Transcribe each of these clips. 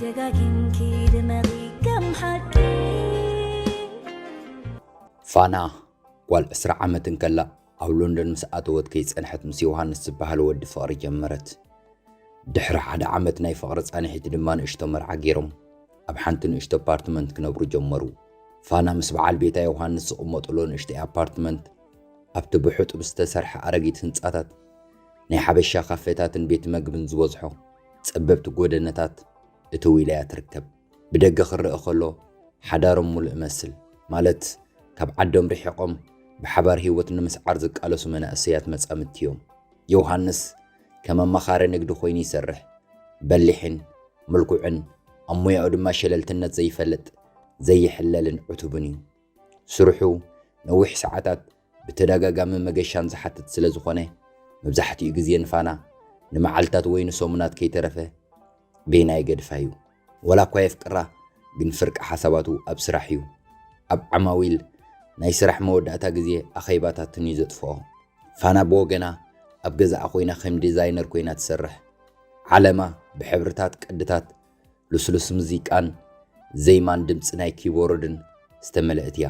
ደጋጊምኪ ድመቒ ከም ሓቂ። ፋና ጓል ዕስራ ዓመት እንከላ ኣብ ሎንደን ምስ ኣተወት ከይጸንሐት ምስ ዮሃንስ ዝበሃል ወዲ ፍቕሪ ጀመረት። ድሕሪ ሓደ ዓመት ናይ ፍቕሪ ጻንሒት ድማ ንእሽቶ መርዓ ገይሮም ኣብ ሓንቲ ንእሽቶ ኣፓርትመንት ክነብሩ ጀመሩ። ፋና ምስ በዓል ቤታ ዮሃንስ ዝቕመጡሉ ንእሽተይ ኣፓርትመንት ኣብቲ ብሕጡብ ዝተሰርሐ ኣረጊት ህንጻታት ናይ ሓበሻ ካፌታትን ቤት መግብን ዝበዝሖ ጸበብቲ ጎደነታት እትው ኢላ እያ ትርከብ። ብደገ ክረአ ከሎ ሓዳሮም ሙሉእ እመስል፣ ማለት ካብ ዓዶም ርሒቖም ብሓባር ህይወት ንምስዓር ዝቃለሱ መናእሰያት መጻምድቲ እዮም። ዮሃንስ ከም ኣማኻሪ ንግዲ ኮይኑ ይሰርሕ። በሊሕን ምልኩዕን ኣብ ሞያኡ ድማ ሸለልትነት ዘይፈልጥ ዘይሕለልን ዕቱብን እዩ። ስርሑ ነዊሕ ሰዓታት ብተደጋጋሚ መገሻን ዝሓትት ስለ ዝኾነ መብዛሕትኡ ግዜ ንፋና ንመዓልታት ወይ ንሰሙናት ከይተረፈ ቤና ይገድፋ እዩ። ወላ እኳ የፍቅራ ግን ፍርቂ ሓሳባቱ ኣብ ስራሕ እዩ። ኣብ ዓማዊል ናይ ስራሕ መወዳእታ ግዜ ኣኼባታትን እዩ ዘጥፍኦ። ፋና ብወገና ኣብ ገዛኣ ኮይና ከም ዲዛይነር ኮይና ትሰርሕ። ዓለማ ብሕብርታት፣ ቅድታት፣ ልስሉስ ሙዚቃን ዜማን ድምጺ ናይ ኪቦርድን ዝተመልአት እያ።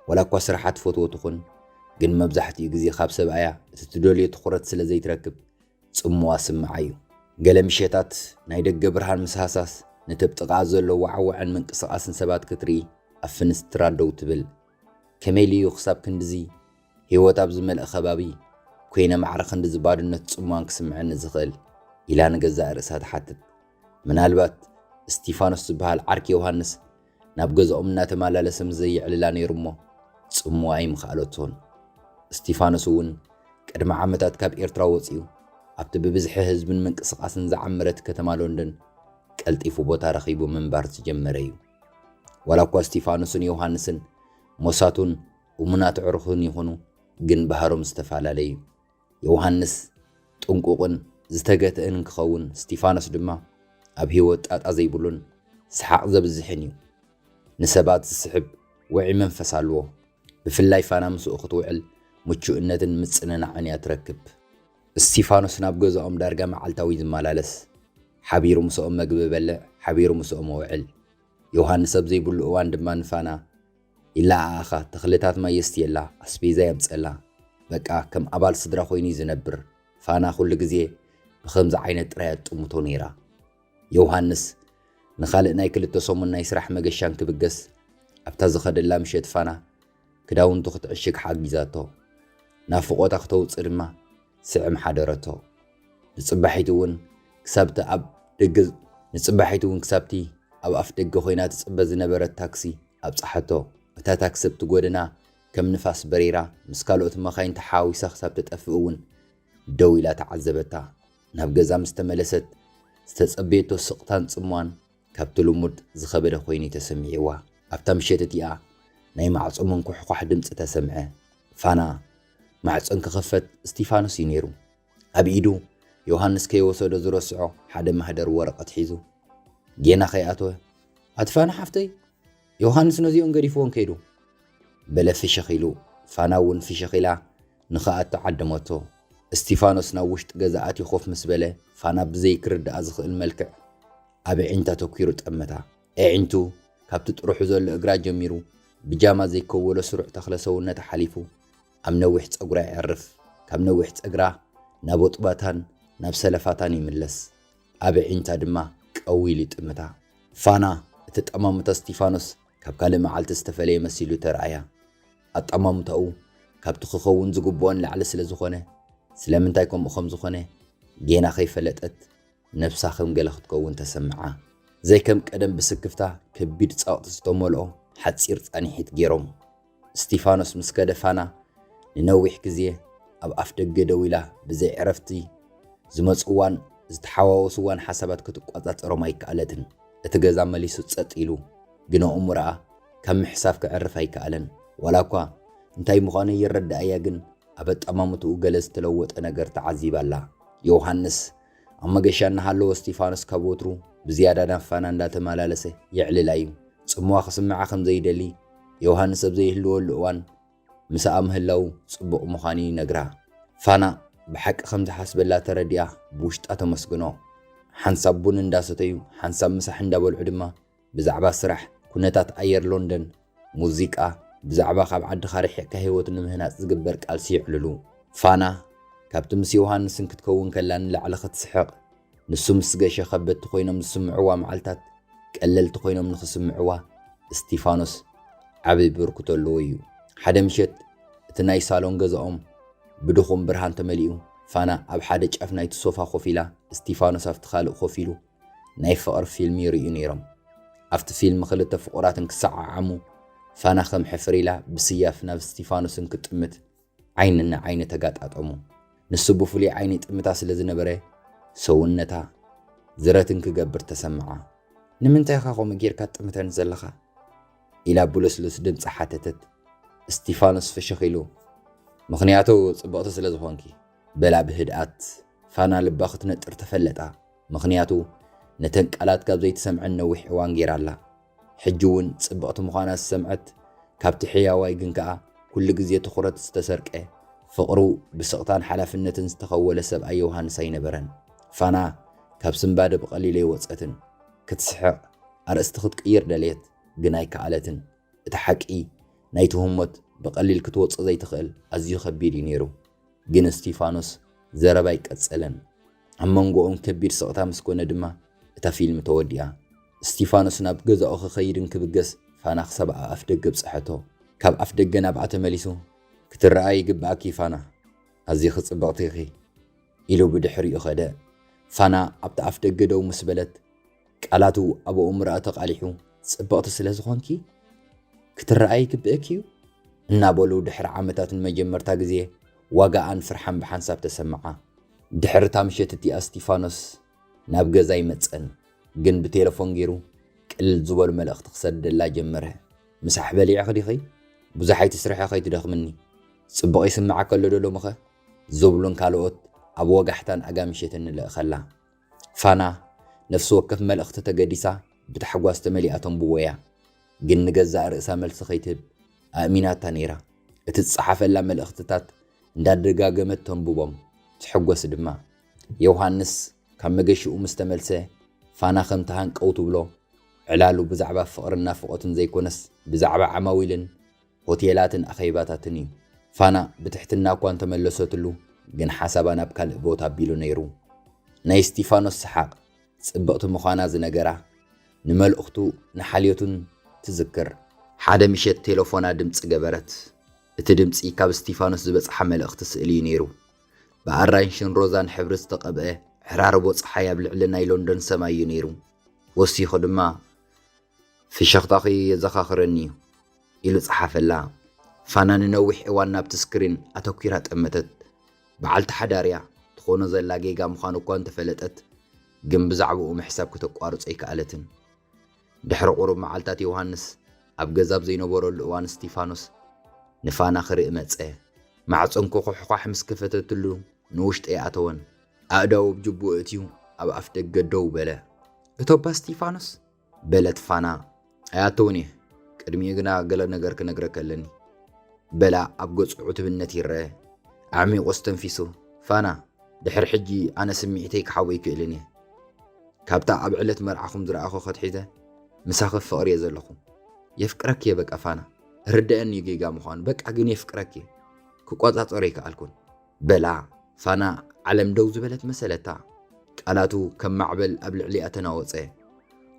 ወላ እኳ ስራሓ ትፈትዎ ትኹን ግን መብዛሕትኡ ግዜ ካብ ሰብኣያ እቲ ትደልዮ ትኹረት ስለ ዘይትረክብ ጽምዋ ስምዓ እዩ። ገለ ምሸታት ናይ ደገ ብርሃን ምስ ሃሳስ ነቲ ኣብ ጥቓኣ ዘሎ ዋዕዋዕን ምንቅስቓስን ሰባት ክትርኢ ኣብ ፍንስትራ ደው ትብል። ከመይ ኢሉ እዩ ክሳብ ክንድዚ ህይወት ኣብ ዝመልአ ከባቢ ኮይነ ማዕረ ክንድዚ ባዶነት ጽምዋን ክስምዐኒ ዝኽእል? ኢላ ንገዛእ ርእሳ ትሓትት። ምናልባት እስቲፋኖስ ዝበሃል ዓርኪ ዮሃንስ ናብ ገዛኦም እናተመላለሰ ምስ ዘየዕልላ ነይሩ እሞ ጽምዋ ኣይምኸኣለቶን። እስቲፋኖስ እውን ቅድሚ ዓመታት ካብ ኤርትራ ወጺኡ ኣብቲ ብብዝሒ ህዝብን ምንቅስቓስን ዝዓመረት ከተማ ሎንደን ቀልጢፉ ቦታ ረኺቡ ምንባር ዝጀመረ እዩ። ዋላ እኳ እስቲፋኖስን ዮሃንስን ሞሳቱን እሙናት ኣዕሩኽን ይኹኑ ግን ባህሮም ዝተፈላለየ እዩ። ዮሃንስ ጥንቁቕን ዝተገትእን ክኸውን፣ እስቲፋኖስ ድማ ኣብ ህይወት ጣጣ ዘይብሉን ሰሓቕ ዘብዝሕን እዩ። ንሰባት ዝስሕብ ውዑይ መንፈስ ኣለዎ። ብፍላይ ፋና ምስኡ ክትውዕል ምቹእነትን ምጽንናዕን እያ ትረክብ። እስቲፋኖስ ናብ ገዛኦም ዳርጋ መዓልታዊ ዝመላለስ፣ ሓቢሩ ምስኦም መግቢ ይበልዕ፣ ሓቢሩ ምስኦም ይውዕል። ዮሃንስ ኣብ ዘይብሉ እዋን ድማ ንፋና ይለኣኣኻ፣ ተኽልታት ማይ የስትየላ፣ ኣስቤዛ የምጸላ። በቃ ከም ኣባል ስድራ ኮይኑ እዩ ዝነብር። ፋና ኩሉ ግዜ ብኸምዚ ዓይነት ጥራይ ኣጥምቶ ነይራ። ዮሃንስ ንኻልእ ናይ ክልተ ሰሙን ናይ ስራሕ መገሻን ክብገስ ኣብታ ዝኸደላ ምሸት ፋና ክዳውንቱ ክትዕሽግ ሓጊዛቶ። ናፍቖታ ክተውጽእ ድማ ስዕም ሓደረቶ። ንጽባሒቱ እውን ክሳብቲ ኣብ ደገ ንጽባሒቱ እውን ክሳብቲ ኣብ ኣፍ ደገ ኮይና ትጽበ ዝነበረት ታክሲ ኣብጽሓቶ። እታ ታክሲ ኣብቲ ጎደና ከም ንፋስ በሪራ ምስ ካልኦት መኻይን ተሓዋዊሳ ክሳብ ትጠፍእ እውን ደው ኢላ ተዓዘበታ። ናብ ገዛ ምስ ተመለሰት ዝተጸበየቶ ስቕታን ጽምዋን ካብቲ ልሙድ ዝኸበደ ኮይኑ ተሰሚዕዋ። ኣብታ ምሸት እቲኣ ናይ ማዕጾ ምንኩሕኳሕ ድምጺ ተሰምዐ። ፋና ማዕጾ እንክኸፈት እስቲፋኖስ እዩ ነይሩ። ኣብ ኢዱ ዮሃንስ ከይወሰዶ ዝረስዖ ሓደ ማህደር ወረቐት ሒዙ ጌና ከይኣተወ፣ ኣቲ ፋና ሓፍተይ፣ ዮሃንስ ነዚኦን ገዲፍዎን ከይዱ በለ ፍሽኽ ኢሉ። ፋና እውን ፍሽኽ ኢላ ንኽኣቱ ዓደመቶ። እስቲፋኖስ ናብ ውሽጢ ገዛ ኣትዩ ኮፍ ምስ በለ ፋና ብዘይ ክርድኣ ዝኽእል መልክዕ ኣብ ኣዒንታ ተኲሩ ጠመታ። ኣዒንቱ ካብቲ ጥርሑ ዘሎ እግራ ጀሚሩ ብጃማ ዘይከወሎ ስሩዕ ተኽለ ሰውነታ ሓሊፉ ኣብ ነዊሕ ጸጉራ የዕርፍ። ካብ ነዊሕ ጸግራ ናብ ወጥባታን ናብ ሰለፋታን ይምለስ። ኣብ ኣዒንታ ድማ ቀው ኢሉ ይጥምታ። ፋና እቲ ኣጠማምታ እስቲፋኖስ ካብ ካልእ መዓልቲ ዝተፈለየ መሲሉ ተራእያ። ኣጠማምታኡ ካብቲ ክኸውን ዝግብኦ ንላዕሊ ስለ ዝኾነ ስለምንታይ ከምኡ ከም ዝኾነ ጌና ከይፈለጠት ነብሳ ከም ገለ ክትከውን ተሰምዓ። ዘይከም ቀደም ብስክፍታ ከቢድ ጸቕጢ ዝተመልኦ ሓጺር ጻንሒት ገይሮም። እስቲፋኖስ ምስ ከደ ፋና ንነዊሕ ግዜ ኣብ ኣፍ ደገ ደው ኢላ ብዘይ ዕረፍቲ ዝመጽዋን ዝተሓዋወስዋን ሓሳባት ክትቆጻጸሮም ኣይከኣለትን። እቲ ገዛ መሊሱ ጸጥ ኢሉ፣ ግን ኣእምሮኣ ካብ ምሕሳብ ከዕርፍ ኣይከኣለን። ዋላ እኳ እንታይ ምዃኑ ይረድኣያ፣ ግን ኣብ ኣጠማምትኡ ገለ ዝተለወጠ ነገር ተዓዚባ ኣላ። ዮሃንስ ኣብ መገሻ እናሃለወ እስቲፋኖስ ካብ ወትሩ ብዝያዳ ናብ ፋና እንዳተመላለሰ የዕልላ እዩ። ጽምዋ ክስምዓ ከም ዘይደሊ ዮሃንስ ኣብ ዘይህልወሉ እዋን ምሳኣ ምህላው ጽቡቕ ምዃኑ ይነግራ። ፋና ብሓቂ ከም ዝሓስበላ ተረዲኣ ብውሽጣ ተመስግኖ። ሓንሳብ ቡን እንዳሰተዩ፣ ሓንሳብ ምሳሕ እንዳበልዑ ድማ ብዛዕባ ስራሕ፣ ኩነታት ኣየር ሎንደን፣ ሙዚቃ፣ ብዛዕባ ካብ ዓድኻ ርሒቕካ ህይወት ንምህናጽ ዝግበር ቃልሲ የዕልሉ። ፋና ካብቲ ምስ ዮሃንስን ክትከውን ከላ ንላዕሊ ክትስሕቕ፣ ንሱ ምስ ገሸ ከበድቲ ኮይኖም ዝስምዕዋ መዓልታት ቀለልቲ ኮይኖም ንኽስምዕዋ እስቲፋኖስ ዓቢ ብርክቶ ኣለዎ እዩ። ሓደ ምሸት እቲ ናይ ሳሎን ገዛኦም ብድኹም ብርሃን ተመሊኡ፣ ፋና ኣብ ሓደ ጫፍ ናይቲ ሶፋ ኮፍ ኢላ፣ እስቲፋኖስ ኣብቲ ካልእ ኮፍ ኢሉ ናይ ፍቕሪ ፊልም ይርእዩ ነይሮም። ኣብቲ ፊልም ክልተ ፍቑራት እንክሰዓዓሙ፣ ፋና ከም ሕፍር ኢላ ብስያፍ ናብ እስቲፋኖስ እንክጥምት ዓይኒ ንዓይኒ ተጋጣጠሙ። ንሱ ብፍሉይ ዓይኒ ይጥምታ ስለ ዝነበረ፣ ሰውነታ ዝረት እንክገብር ተሰምዓ። "ንምንታይ ኢኻ ከምኡ ጌርካ ትጥምተኒ ዘለኻ?" ኢላ ብልስሉስ ድምፂ ሓተተት። እስቲፋኖስ ፍሽኽ ኢሉ፣ "ምኽንያቱ ጽብቕቲ ስለ ዝኾንኪ" በላ ብህድኣት። ፋና ልባ ክትነጥር ተፈለጣ። ምኽንያቱ ነተን ቃላት ካብ ዘይትሰምዐን ነዊሕ እዋን ጌራ ኣላ። ሕጂ እውን ጽብቕቲ ምዃና ዝሰምዐት፣ ካብቲ ሕያዋይ ግን ከኣ ኩሉ ግዜ ትኹረት ዝተሰርቀ፣ ፍቕሩ ብስቕታን ሓላፍነትን ዝተኸወለ ሰብኣይ ዮሃንስ ኣይነበረን። ፋና ካብ ስንባደ ብቐሊሉ ኣይወጸትን። ክትስሕቕ፣ ኣርእስቲ ክትቅይር ደለየት፣ ግን ኣይከኣለትን። እቲ ሓቂ ናይቲ ህሞት ብቐሊል ክትወጾ ዘይትኽእል ኣዝዩ ከቢድ እዩ ነይሩ። ግን እስቲፋኖስ ዘረባ ኣይቀጸለን። ኣብ መንጎኦም ከቢድ ስቕታ ምስ ኮነ ድማ እታ ፊልም ተወዲኣ። እስቲፋኖስ ናብ ገዛኡ ክኸይድ እንክብገስ ፋና ክሳብ ኣፍ ደገ ብጽሐቶ። ካብ ኣፍ ደገ ናብኣ ተመሊሱ፣ "ክትረኣይ ይግብኣኪ ፋና፣ ኣዚኺ ጽብቕቲ ኢኺ" ኢሉ ብድሕሪኡ ኸደ። ፋና ኣብቲ ኣፍ ደገ ደው ምስ በለት፣ ቃላቱ ኣብ ኣእምሮኣ ተቓሊሑ፣ "ጽብቕቲ ስለ ዝኾንኪ ክትረኣይ ይግብእኪ እዩ" እናበሉ ድሕሪ ዓመታት ንመጀመርታ ግዜ ዋጋኣን ፍርሓን ብሓንሳብ ተሰምዓ። ድሕሪ እታ ምሸት እቲኣ እስቲፋኖስ ናብ ገዛ ኣይመጸን፣ ግን ብቴለፎን ገይሩ ቅልል ዝበሉ መልእኽቲ ክሰደላ ጀመረ። "ምሳሕ በሊዕኺ ዲኺ? ብዙሕ ኣይትስርሒ ከይትደኽምኒ። ጽቡቕ ይስምዓኪ ኣሎ ዶ ሎምኸ?" ዝብሉን ካልኦት ኣብ ወጋሕታን ኣጋ ምሸትን ንልእኸላ። ፋና ነፍሲ ወከፍ መልእኽቲ ተገዲሳ ብታሕጓስ ተመሊኣ ተንብቦ እያ። ግን ንገዛእ ርእሳ መልሲ ከይትህብ ኣእሚናታ ነይራ። እቲ ዝጸሓፈላ መልእኽትታት እንዳደጋገመት ተንብቦም፣ ትሕጎስ ድማ። ዮሃንስ ካብ መገሽኡ ምስ ተመልሰ፣ ፋና ከምቲ ሃንቀው ትብሎ፣ ዕላሉ ብዛዕባ ፍቕርን ናፍቖትን ዘይኮነስ፣ ብዛዕባ ዓማዊልን ሆቴላትን ኣኼባታትን እዩ። ፋና ብትሕትና እኳ እንተመለሰትሉ፣ ግን ሓሳባ ናብ ካልእ ቦታ ኣቢሉ ነይሩ። ናይ እስቲፋኖስ ሰሓቕ፣ ጽብቕቲ ምዃና ዝነገራ፣ ንመልእኽቱ ንሓልዮቱን ትዝክር። ሓደ ምሸት ቴለፎና ድምጺ ገበረት። እቲ ድምጺ ካብ እስቲፋኖስ ዝበጽሓ መልእኽቲ ስእሊ እዩ ነይሩ። ብኣራንሽን ሮዛን ሕብሪ ዝተቐብአ ዕራርቦ ጸሓይ ኣብ ልዕሊ ናይ ሎንዶን ሰማይ እዩ ነይሩ። ወሲኹ ድማ፣ "ፍሽኽታኺ የዘኻኽረኒ እዩ" ኢሉ ጸሓፈላ። ፋና ንነዊሕ እዋን ናብቲ ስክሪን ኣተኲራ ጠመተት። በዓልቲ ሓዳር እያ፣ ትኾኖ ዘላ ጌጋ ምዃኑ እኳ እንተፈለጠት፣ ግን ብዛዕባኡ ምሕሳብ ክተቋርጾ ኣይከኣለትን። ድሕሪ ቁሩብ መዓልታት ዮሃንስ ኣብ ገዛ ኣብ ዘይነበረሉ እዋን እስቲፋኖስ ንፋና ክርኢ መጸ። ማዕጾ እንኮኾሕኳሕ ምስ ከፈተትሉ ንውሽጢ ኣይኣተወን። ኣእዳዉ ኣብ ጅቡኡ ኣእትዩ ኣብ ኣፍ ደገ ደው በለ። "እቶባ እስቲፋኖስ?" በለት ፋና። "ኣይኣተውን እየ፣ ቅድሚኡ ግና ገለ ነገር ክነግረካ ኣለኒ" በላ ኣብ ገጹ ዕቱብነት ይረአ። ኣዕሚቑ ኣስተንፊሱ፣ "ፋና፣ ድሕሪ ሕጂ ኣነ ስምዒተይ ክሓቦ ኣይክእልን እየ። ካብታ ኣብ ዕለት መርዓኹም ዝረኣኹ ከትሒዘ ምሳኺ ፍቕሪ እየ ዘለኹ። የፍቅረኪ እየ በቃ ፋና። ርደአኒ እዩ ጌጋ ምዃኑ፣ በቃ ግን የፍቅረኪ እየ። ክቆጻጸሮ ኣይከኣልኩን" በላ። ፋና ዓለም ደው ዝበለት መሰለታ። ቃላቱ ከም ማዕበል ኣብ ልዕሊኣ ተናወጸ።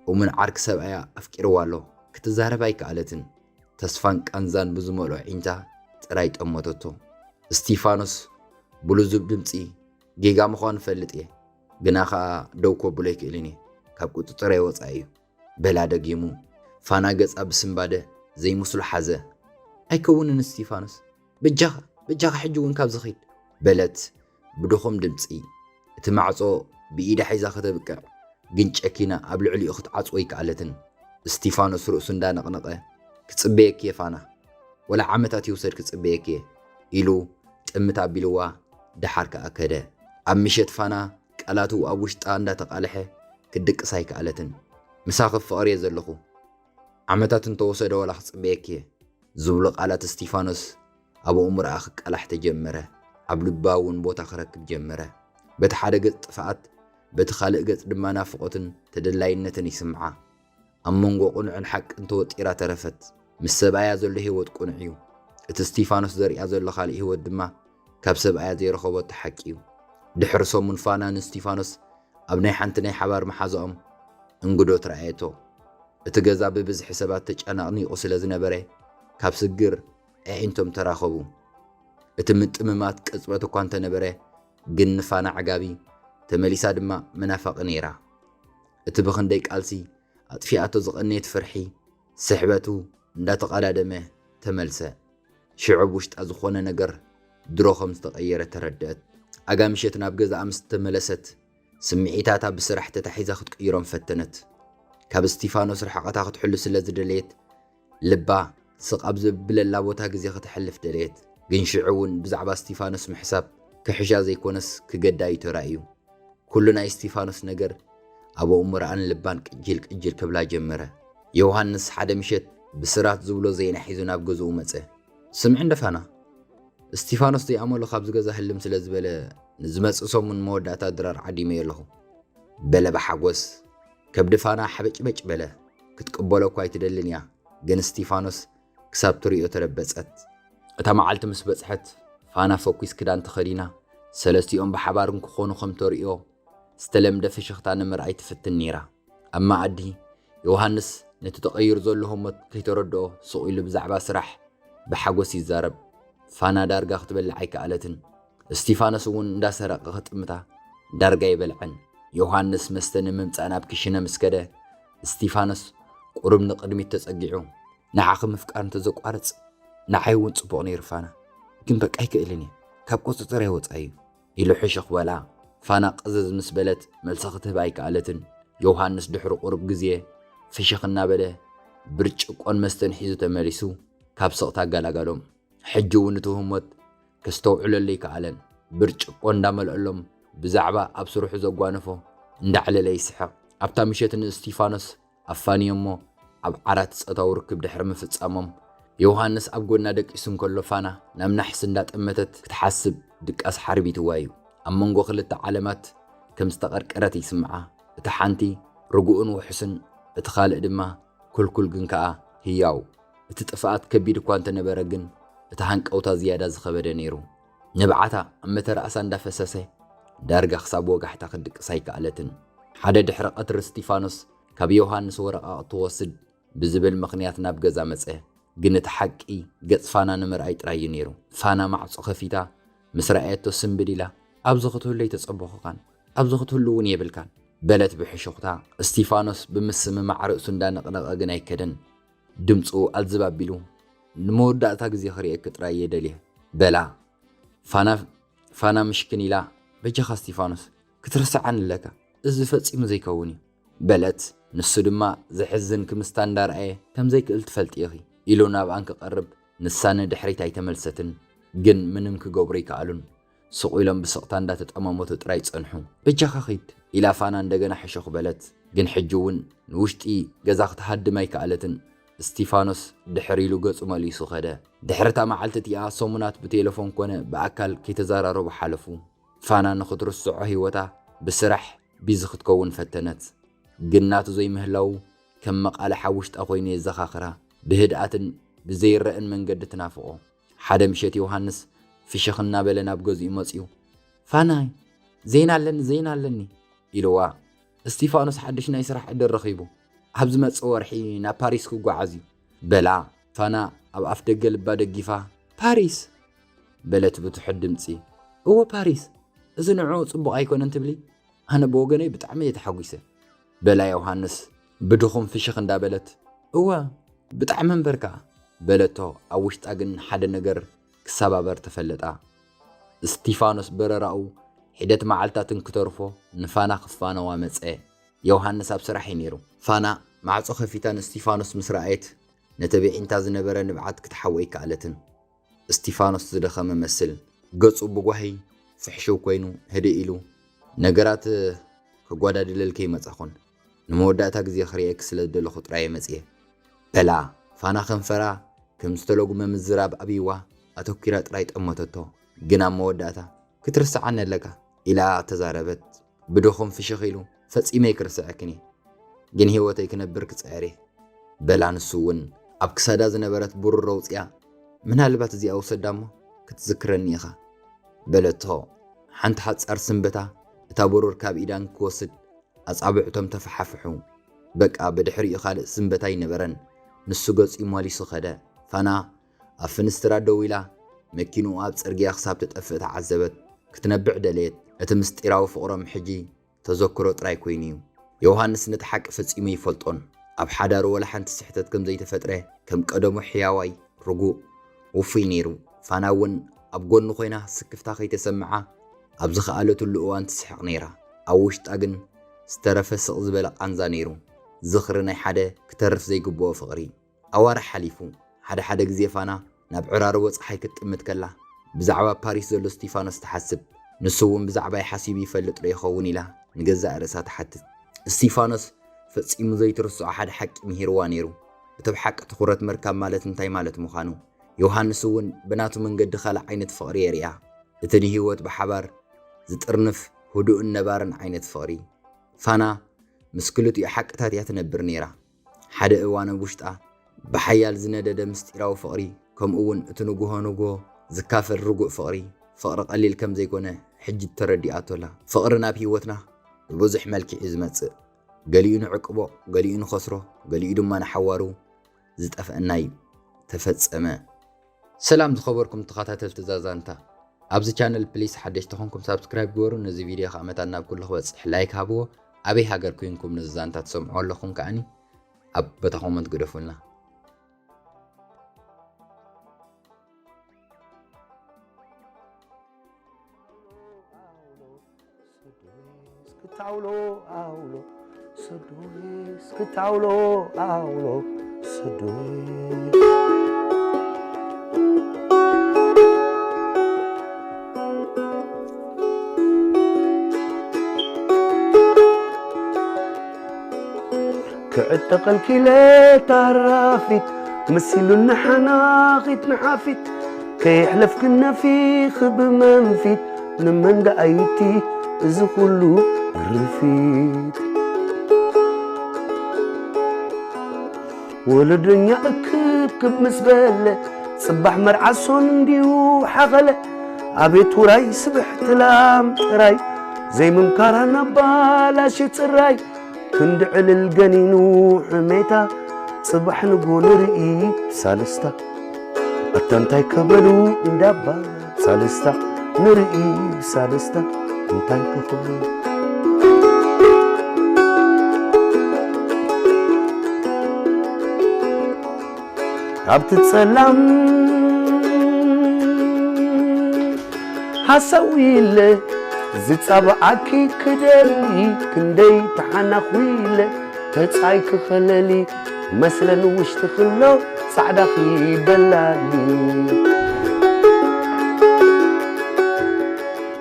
እሙን ዓርኪ ሰብኣያ ኣፍቂርዋ ኣሎ። ክትዛረብ ኣይከኣለትን። ተስፋን ቃንዛን ብዝመልኦ ዒንታ ጥራይ ጠመተቶ። እስቲፋኖስ ብልዙብ ድምጺ፣ "ጌጋ ምዃኑ እፈልጥ እየ፣ ግና ኸኣ ደው ከብሎ ኣይክእልን እየ፣ ካብ ቁጽጽረይ ወጻኢ እዩ" በላ ደጊሙ። ፋና ገጻ ብስንባደ ዘይምስሉ ሓዘ። "ኣይከውንን እስቲፋኖስ፣ በጃኻ፣ በጃኻ ሕጂ እውን ካብዚ ኺድ" በለት ብድኹም ድምጺ። እቲ ማዕጾ ብኢዳ ሒዛ ከተብቅዕ ግን ጨኪና ኣብ ልዕሊኡ ክትዓጽዎ ኣይከኣለትን። እስቲፋኖስ ርእሱ እንዳነቕነቐ፣ "ክጽበየኪ እየ ፋና፣ ወላ ዓመታት ይውሰድ ክጽበየኪ እየ" ኢሉ ጥምት ኣቢልዋ፣ ደሓር ከኣ ከደ። ኣብ ምሸት ፋና ቃላቱ ኣብ ውሽጣ እንዳተቓልሐ ክትድቅስ ኣይከኣለትን። "ምሳኺ ፍቕሪ እየ ዘለኹ፣ ዓመታት እንተወሰደ ወላ ክጽበየኪ እየ" ዝብሉ ቃላት እስቲፋኖስ ኣብ ኣእምሮኣ ክቃላሕ ተጀመረ። ኣብ ልባ እውን ቦታ ክረክብ ጀመረ። በቲ ሓደ ገጽ ጥፍኣት፣ በቲ ካልእ ገጽ ድማ ናፍቖትን ተደላይነትን ይስምዓ። ኣብ መንጎ ቅኑዕን ሓቅን ተወጢራ ተረፈት። ምስ ሰብኣያ ዘሎ ህይወት ቅኑዕ እዩ። እቲ እስቲፋኖስ ዘርእያ ዘሎ ካልእ ህይወት ድማ ካብ ሰብኣያ ዘይረኸበቶ ሓቂ እዩ። ድሕሪ ሰሙን ፋና ንእስቲፋኖስ ኣብ ናይ ሓንቲ ናይ ሓባር መሓዛኦም እንግዶ ትረኣየቶ። እቲ ገዛ ብብዝሒ ሰባት ተጨናኒቑ ስለ ዝነበረ ካብ ስግር ኣዒንቶም ተራኸቡ። እቲ ምጥምማት ቅጽበት እኳ እንተነበረ ግን ንፋና ዓጋቢ ተመሊሳ ድማ መናፋቒ ነይራ። እቲ ብኽንደይ ቃልሲ ኣጥፊኣቶ ዝቐነየት ፍርሒ ስሕበቱ እንዳተቐዳደመ ተመልሰ። ሽዑ ኣብ ውሽጣ ዝኾነ ነገር ድሮ ከም ዝተቐየረ ተረድአት። ኣጋ ምሸት ናብ ገዛኣ ምስ ተመለሰት ስምዒታታ ብስራሕ ተታሒዛ ክትቅይሮም ፈተነት። ካብ እስቲፋኖስ ርሕቐታ ክትሕሉ ስለ ዝደለየት ልባ ስቕ ኣብ ዘብለላ ቦታ ግዜ ከተሕልፍ ደለየት። ግን ሽዑ እውን ብዛዕባ እስቲፋኖስ ምሕሳብ ክሕሻ ዘይኮነስ ክገዳ እዩ ተራእዩ። ኩሉ ናይ እስቲፋኖስ ነገር ኣብ ኣእምሮኣን ልባን ቅጅል ቅጅል ክብላ ጀመረ። ዮሃንስ ሓደ ምሸት ብስራት ዝብሎ ዜና ሒዙ ናብ ገዝኡ መጸ። ስምዒ እንደ ፋና፣ እስቲፋኖስ ዘይኣመሎ ካብዚ ገዛ ህልም ስለ ዝበለ ንዝመጽእ ሰሙን መወዳእታ ድራር ዓዲመዮ ኣለኹ በለ ብሓጎስ። ከብዲ ፋና ሓበጭበጭ በለ። ክትቅበሎ እኳ ኣይትደልን እያ፣ ግን እስቲፋኖስ ክሳብ ትርእዮ ተረበጸት። እታ መዓልቲ ምስ በጽሐት ፋና ፈኲስ ክዳን ተኸዲና ሰለስቲኦም ብሓባር እንክኾኑ ከም ተርእዮ ዝተለምደ ፍሽኽታ ንምርኣይ ትፍትን ነይራ። ኣብ መኣዲ ዮሃንስ ነቲ ተቐይሩ ዘሎ ህሞት ከይተረድኦ ስቕ ኢሉ ብዛዕባ ስራሕ ብሓጎስ ይዛረብ። ፋና ዳርጋ ክትበልዕ ኣይከኣለትን። እስቲፋኖስ እውን እንዳሰረቐ ክጥምታ ዳርጋ ኣይበልዐን። ዮሃንስ መስተ ንምምጻእ ናብ ክሽነ ምስ ከደ እስቲፋኖስ ቁሩብ ንቕድሚት ተጸጊዑ፣ ንዓኺ ምፍቃር እንተዘቋርጽ ንዓይ እውን ጽቡቕ ነይሩ ፋና፣ ግን በቃ ኣይክእልን እየ፣ ካብ ቁጽጽረይ ወጻኢ እዩ ኢሉ ሕሹኽ በላ። ፋና ቅዝዝ ምስ በለት መልሲ ክትህብ ኣይከኣለትን። ዮሃንስ ድሕሪ ቁሩብ ግዜ ፍሽኽ እናበለ ብርጭቆን መስተን ሒዙ ተመሊሱ ካብ ስቕታ ኣገላገሎም። ሕጂ እውን እቲ ህሞት ከስተውዕለሉ ኣይከኣለን። ብርጭቆ እንዳመልአሎም ብዛዕባ ኣብ ስርሑ ዘጓነፎ እንዳዕለለ ይስሕቕ። ኣብታ ምሸት ንእስቲፋኖስ ኣፋንዮሞ ኣብ ዓራት ጾታዊ ርክብ ድሕሪ ምፍጻሞም ዮሃንስ ኣብ ጎና ደቂሱ እንከሎ ፋና ናብ ናሕሲ እንዳጠመተት ክትሓስብ ድቃስ ሓርቢትዋ እዩ። ኣብ መንጎ ክልተ ዓለማት ከም ዝተቐርቀረት ይስምዓ። እቲ ሓንቲ ርጉእን ውሑስን፣ እቲ ካልእ ድማ ኩልኩል ግን ከኣ ህያው። እቲ ጥፍኣት ከቢድ እኳ እንተነበረ ግን እቲ ሃንቀውታ ዝያዳ ዝኸበደ ነይሩ። ንብዓታ ኣብ መተርኣሳ እንዳፈሰሰ ዳርጋ ክሳብ ወጋሕታ ክትድቅስ ኣይከኣለትን። ሓደ ድሕሪ ቀትሪ እስቲፋኖስ ካብ ዮሃንስ ወረቓቕቲ ትወስድ ብዝብል ምኽንያት ናብ ገዛ መጸ። ግን እቲ ሓቂ ገጽ ፋና ንምርኣይ ጥራይ እዩ ነይሩ። ፋና ማዕጾ ከፊታ ምስ ረኣየቶ ስምብድ ኢላ፣ "ኣብዚ ክትህሉ ኣይተጸበኹኻን፣ ኣብዚ ክትህሉ እውን የብልካን" በለት ብሕሹኽታ። እስቲፋኖስ ብምስምማዕ ርእሱ እንዳነቕነቐ ግን ኣይከደን። ድምጹ ኣልዝብ ኣቢሉ፣ "ንመወዳእታ ግዜ ክርእየኪ ጥራይ እየ ደልየ" በላ። ፋና ፋና ምሽክን ኢላ፣ "በጃኻ እስቲፋኖስ፣ ክትርስዓኒ ኣለካ፣ እዚ ፈጺሙ ዘይከውን እዩ" በለት። ንሱ ድማ ዘሕዝን ክምስታ እንዳረኣየ፣ "ከም ዘይክእል ትፈልጢ ኢኺ" ኢሉ ናብኣን ክቐርብ፣ ንሳ ንድሕሪት ኣይተመልሰትን። ግን ምንም ክገብሩ ኣይከኣሉን። ስቕ ኢሎም ብስቕታ እንዳተጠማመቱ ጥራይ ጸንሑ። "በጃኻ ኺድ" ኢላ ፋና እንደገና ሕሹኽ በለት። ግን ሕጂ እውን ንውሽጢ ገዛ ክትሃድም ኣይከኣለትን። እስቲፋኖስ ድሕር ኢሉ ገጹ መሊሱ ኸደ። ድሕሪ እታ መዓልቲ እቲኣ ሰሙናት ብቴሌፎን ኮነ ብኣካል ከይተዘራረቡ ሓለፉ። ፋና ንኽትርስዖ ህይወታ ብስራሕ ቢዚ ክትከውን ፈተነት። ግን ናቱ ዘይምህላዉ ከም መቓልሕ ኣብ ውሽጣ ኮይኑ የዘኻኽራ። ብህድኣትን ብዘይረእን መንገዲ ትናፍቖ። ሓደ ምሸት ዮሃንስ ፍሽኽ እናበለ ናብ ገዝኡ መጺኡ፣ "ፋናይ፣ ዜና ኣለኒ፣ ዜና ኣለኒ" ኢልዋ። "እስቲፋኖስ ሓድሽ ናይ ስራሕ ዕድል ረኺቡ፣ ኣብ ዝመጽእ ወርሒ ናብ ፓሪስ ክጓዓዝ እዩ" በላ። ፋና ኣብ ኣፍ ደገ ልባ ደጊፋ፣ "ፓሪስ?" በለት ብትሑት ድምጺ። "እወ ፓሪስ፣ እዚ ንዕኡ ጽቡቕ ኣይኮነን ትብሊ? ኣነ ብወገነይ ብጣዕሚ እየ ተሓጒሰ" በላ ዮሃንስ ብድኹም ፍሽኽ እንዳበለት። "እወ፣ ብጣዕሚ እምበርካ" በለቶ። ኣብ ውሽጣ ግን ሓደ ነገር ክሰባበር ተፈለጣ። እስቲፋኖስ በረራኡ ሒደት መዓልታት እንክተርፎ ንፋና ክፋነዋ መጸ። ዮሃንስ ኣብ ስራሕ እዩ ነይሩ። ፋና ማዕጾ ከፊታ ንእስቲፋኖስ ምስ ረኣየት ነቲ ብዒንታ ዝነበረ ንብዓት ክትሓቦ ኣይከኣለትን። እስቲፋኖስ ዝደኸመ መስል። ገጹ ብጓሂ ፍሕሽው ኮይኑ ህድእ ኢሉ፣ "ነገራት ክጓዳድለልኪ ኣይመጻኹን። ንመወዳእታ ግዜ ክርእየኪ ስለ ዝደለኹ ጥራይ እየ መጽየ" በላ። ፋና ከንፈራ ከም ዝተለጉመ ምዝራብ ኣብይዋ ኣተኲራ ጥራይ ጠመተቶ። ግን ኣብ መወዳእታ፣ "ክትርስዓኒ ኣለካ" ኢላ ተዛረበት። ብድኹም ፍሽኽ ኢሉ፣ "ፈጺመ ኣይክርስዐክን እየ፣ ግን ህይወተይ ክነብር ክጽዕር እየ" በላ። ንሱ እውን ኣብ ክሳዳ ዝነበረት ብሩር ኣውጺኣ፣ "ምናልባት እዚኣ ውሰዳ እሞ ክትዝክረኒ ኢኻ" በለቶ። ሓንቲ ሓጻር ስንበታ እታ ብሩር ካብ ኢዳን ክወስድ ኣጻብዕቶም ተፈሓፍሑ። በቃ ብድሕሪኡ ካልእ ስንበት ኣይነበረን። ንሱ ገጹ ይመሊሱ ከደ። ፋና ኣብ ፍንስትራ ደው ኢላ፣ መኪንኡ ኣብ ጽርግያ ክሳብ ትጠፍእ ተዓዘበት። ክትነብዕ ደለየት። እቲ ምስጢራዊ ፍቕሮም ሕጂ ተዘክሮ ጥራይ ኮይኑ እዩ። ዮሃንስ ነቲ ሓቂ ፈጺሙ ኣይፈልጦን። ኣብ ሓዳሩ ወላ ሓንቲ ስሕተት ከም ዘይተፈጥረ፣ ከም ቀደሙ ሕያዋይ፣ ርጉእ፣ ውፉይ ነይሩ። ፋና እውን ኣብ ጎኑ ኮይና ስክፍታ ከይተሰምዓ ኣብ ዝኸኣለትሉ እዋን ትስሕቕ ነይራ። ኣብ ውሽጣ ግን ዝተረፈ ስቕ ዝበለ ቃንዛ ነይሩ። ዝኽሪ ናይ ሓደ ክተርፍ ዘይግብኦ ፍቕሪ። ኣዋርሕ ሓሊፉ። ሓደ ሓደ ግዜ ፋና ናብ ዕራርቦ ጸሓይ ክትጥምት ከላ ብዛዕባ ፓሪስ ዘሎ ስቲፋኖስ ትሓስብ። ንሱ እውን ብዛዕባይ ሓሲቡ ይፈልጥ ዶ ይኸውን ኢላ ንገዛእ ርእሳ ትሓትት። ስቲፋኖስ ፈጺሙ ዘይትርስዖ ሓደ ሓቂ ምሂርዋ ነይሩ። እቲ ብሓቂ ትኹረት ምርካብ ማለት እንታይ ማለት ምዃኑ። ዮሃንስ እውን ብናቱ መንገዲ ካልእ ዓይነት ፍቕሪ የርእያ። እቲ ንህይወት ብሓባር ዝጥርንፍ ህዱእን ነባርን ዓይነት ፍቕሪ። ፋና ምስ ክልቲኡ ሓቅታት እያ ትነብር ነይራ። ሓደ እዋን ኣብ ውሽጣ ብሓያል ዝነደደ ምስጢራዊ ፍቕሪ፣ ከምኡ እውን እቲ ንግሆ ንግሆ ዝካፈል ርጉእ ፍቕሪ፣ ፍቕሪ ቀሊል ከም ዘይኮነ ሕጂ ተረዲኣቶ ኣላ። ፍቕሪ ናብ ህይወትና ብብዙሕ መልክዕ እዩ ዝመጽእ። ገሊኡ ንዕቅቦ፣ ገሊኡ ንኸስሮ፣ ገሊኡ ድማ ንሓዋሩ ዝጠፍአና እዩ። ተፈጸመ። ሰላም ዝኸበርኩም ተኸታተልቲ እዛ ዛንታ፣ ኣብዚ ቻነል ፕሊስ ሓደሽቲ ኾንኩም ሳብስክራይብ ግበሩ። ነዚ ቪድዮ ከዓ መታን ናብ ኩሉ ክበጽሕ ላይክ ሃብዎ። ኣበይ ሃገር ኮይንኩም ነዚ ዛንታ ትሰምዑ ኣለኹም ከዓኒ ኣብ ቦታ ኮመንት ግደፉልና። እስክታውሎ ኣውሎ ሰዶይ፣ እስክታውሎ ኣውሎ ሰዶይ። ክዕጠቐልኪ ኢለ ታራፊት፣ መሲሉኒ ሓናኺት ንሓፊት፣ ከየሕለፍክን ነፊኺ ብመንፊት፣ ንመን ደኣይቲ እዚ ኩሉ ርፊት? ወለዶኛ እክብክብ ምስ በለ፣ ጽባሕ መርዓ ሶን እንዲዩ ሓኸለ። ኣቤት ውራይ ስብሕቲ ላም ጥራይ፣ ዘይምምካራ ናባላሽ ጽራይ፣ ክንዲ ዕልል ገኒኑ ሕሜታ፣ ጽባሕ ንጎ ንርኢ ብሳልስታ። ኣታ እንታይ ከበሉ እንዳባ ሳልስታ፣ ንርኢ ብሳልስታ እንታይ ከኽብሉ። ኣብቲ ጸላም ሃሰው ኢለ ዝጻብኣኪ ክደሊ፣ ክንደይ ተሓናኹ ኢለ ተጻይ ክኸለሊ፣ መስለን ውሽጢ ክሎ ጻዕዳኺ በላሊ።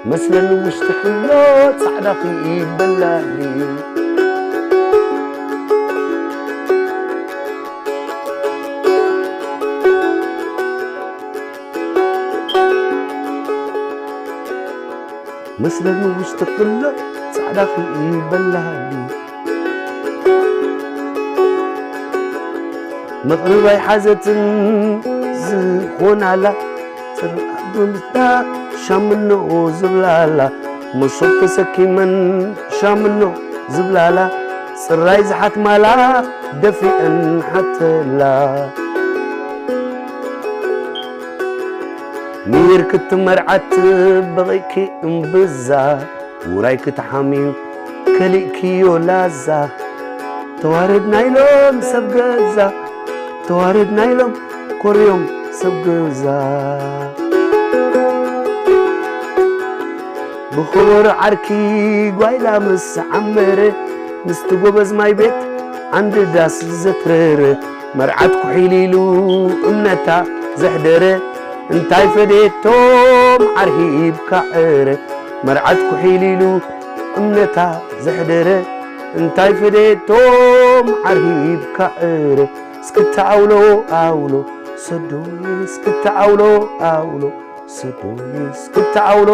መስለን ውሽጢ ክሎ ጻዕዳኺ በላሊ። መስለኒ ውሽጢ ክሎ ጻዕዳኺ በላሊ። መቕርብ ኣይሓዘትን ዝኾናላ፣ ጽርዓት ብምስታ ሻምኖ ዝብላላ፣ መሶብ ተሰኪመን ሻምኖ ዝብላላ፣ ጽራይ ዝሓትማላ ደፊአን ሓተላ። ሚር ክትመርዓት በቒዕኪ እምብዛ፣ ውራይ ክትሓምዩ ከሊእክዮ ላዛ። ተዋረድና ኢሎም ሰብ ገዛ፣ ተዋረድና ኢሎም ኮርዮም ሰብ ገዛ። ብኸበሮ ዓርኪ ጓይላ ምስ ዓመረ፣ ምስቲ ጎበዝ ማይ ቤት ዓንዲ ዳስ ዘትረረ፣ መርዓት ኩሒል ኢሉ እምነታ ዘሕደረ፣ እንታይ ፈደየቶም ዓርሂብካ ዕረ። መርዓት ኩሒል ኢሉ እምነታ ዘሕደረ፣ እንታይ ፈደየቶም ዓርሂብካ ዕረ። እስክታ ኣውሎ ኣውሎ ሰዶይ፣ እስክታ ኣውሎ ኣውሎ ሰዶይ፣ እስክታ ኣውሎ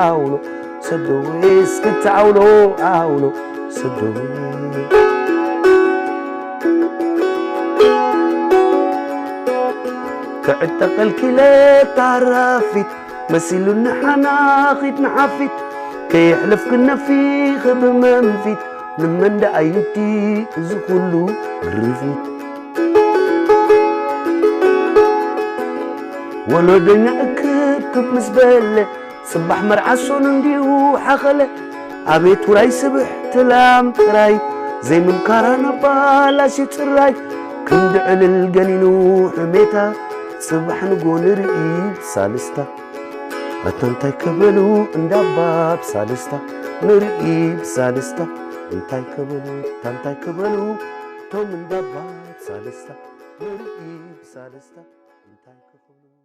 ኣውሎ ሰደወ እስክትዓውሎ ዓውሎ ሰደወ ክዕጠቐልኪለ ታራፊት መሲሉኒ ሓናኺት ንሓፊት ከየሕለፍክን ነፊኺ ብመንፊት ንመን ደኣ ይምቲ እዚ ኩሉ ግርፊት ወሎደኛ እክብክብ ምስ በለ ጽባሕ መርዓ ሶኑ እንዲሁ ሓኸለ ኣቤት ውራይ ስብሕቲ ላም ጥራይ ዘይምምካራ ናባላሽ ጽራይ ክንዲ ዕልል ገኒኑ ሕሜታ ጽባሕ ንጎ ንርኢ ብሳልስታ ኣታ እንታይ ከበሉ እንዳባ ብሳልስታ ንርኢ ብሳልስታ እንታይ ከበሉ እታ እንታይ ከበሉ ቶም እንዳባ ብሳልስታ ንርኢ ብሳልስታ እንታይ ከበሉ